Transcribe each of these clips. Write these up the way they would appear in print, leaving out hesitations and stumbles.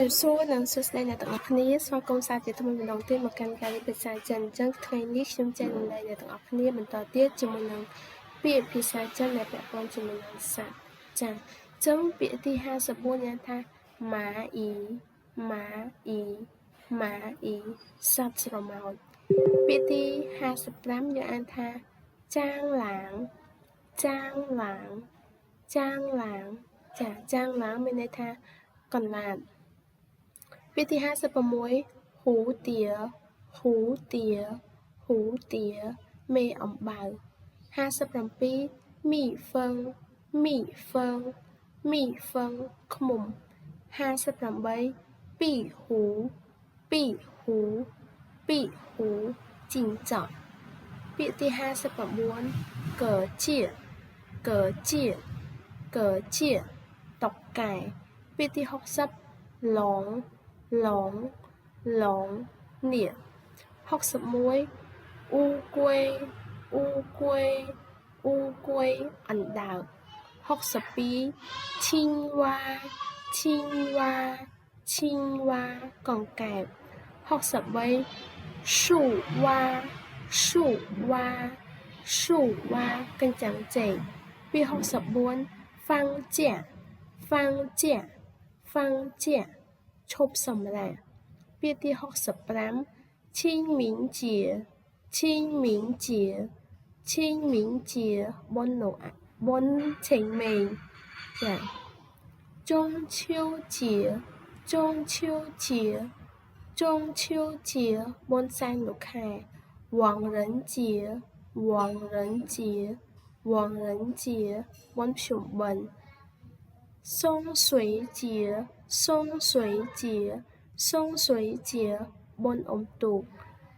ជំរាបសួរនិងសួស្តីអ្នកទាំងអស់គ្នាស្វាគមន៍សាជាថ្មីម្ដងទៀតមកកាន់ការរៀនភាសាចិនអញ្ចឹងថ្ងៃនេះខ្ញុំចែករំលែកអ្នកទាំងអស់គ្នាបន្តទៀតជាមួយនឹងពាក្យភាសាចិនដែលពាក់ព័ន្ធជាមួយនឹងសត្វចាអញ្ចឹងពាក្យទី54គេថាម៉ាអ៊ីម៉ាអ៊ីម៉ាអ៊ីសត្វស្រមោចពាក្យទី55យើងអានថាចាងឡាងចាងឡាងចាងឡាងចាចាងឡាងមានន័យថាកន្លាតពាក្យទី56ហ៊ូទាហ៊ូទាហ៊ូទាមេអំបៅ57មីហ្វឹងមីហ្វឹងមីហ្វឹងឃ្មុំ58ពីហ៊ូពីហ៊ូពីហ៊ូជីងចក់ពាក្យទី59កជាកជាកជាតុកកែពាក្យទី60ឡងឡងឡងនាគ61អ៊ូគួយអ៊ូគួយអ៊ូគួយអណ្ដើក62ឈីងវ៉ាឈីងវ៉ាឈីងវ៉ាកង្កែប63ស៊ូវ៉ាស៊ូវ៉ាស៊ូវ៉ាកញ្ចាំងចេកពី64ហ្វាំងជាហ្វាំងជាហ្វាំងជាឈប់សម្រាកពាក្យទី65ឈីងមីងជាឈីងមីងជាឈីងមីងជាបុណ្យណូបុណ្យឆេងមេងចា中秋节中秋节中秋节បុណ្យសែនលោកខែ亡人节亡人节亡人节បុណ្យភ្ជុំបិណ្ឌ送水节送水节送水节បុណ្យអុំទូក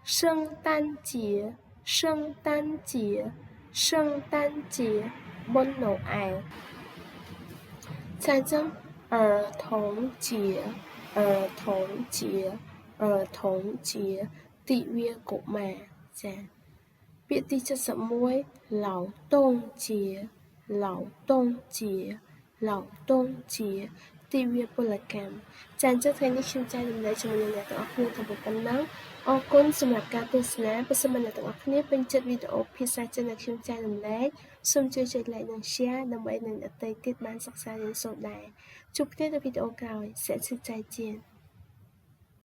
圣诞节圣诞节圣诞节បុណ្យណូអែលចាអញ្ចឹង儿童节儿童节儿童节ទិវាកុមារចាពាក្យទី71劳动节劳动节劳动节ទិវាពលកម្មចាអញ្ចឹងថ្ងៃនេះខ្ញុំចែករំលែកជាមួយនឹងអ្នកទាំងអស់គ្នាតែប៉ុណ្ណឹងអរគុណសម្រាប់ការទស្សនាបើសិនជាអ្នកទាំងអស់គ្នាពេញចិត្តវីដេអូភាសាចិនដែលខ្ញុំចែករំលែកសូមជួយចុច Like និង Share ដើម្បីនឹងអ្នកដទៃទៀតបានសិក្សារៀនសូត្រដែរជួបគ្នានៅវីដេអូក្រោយ下次再见。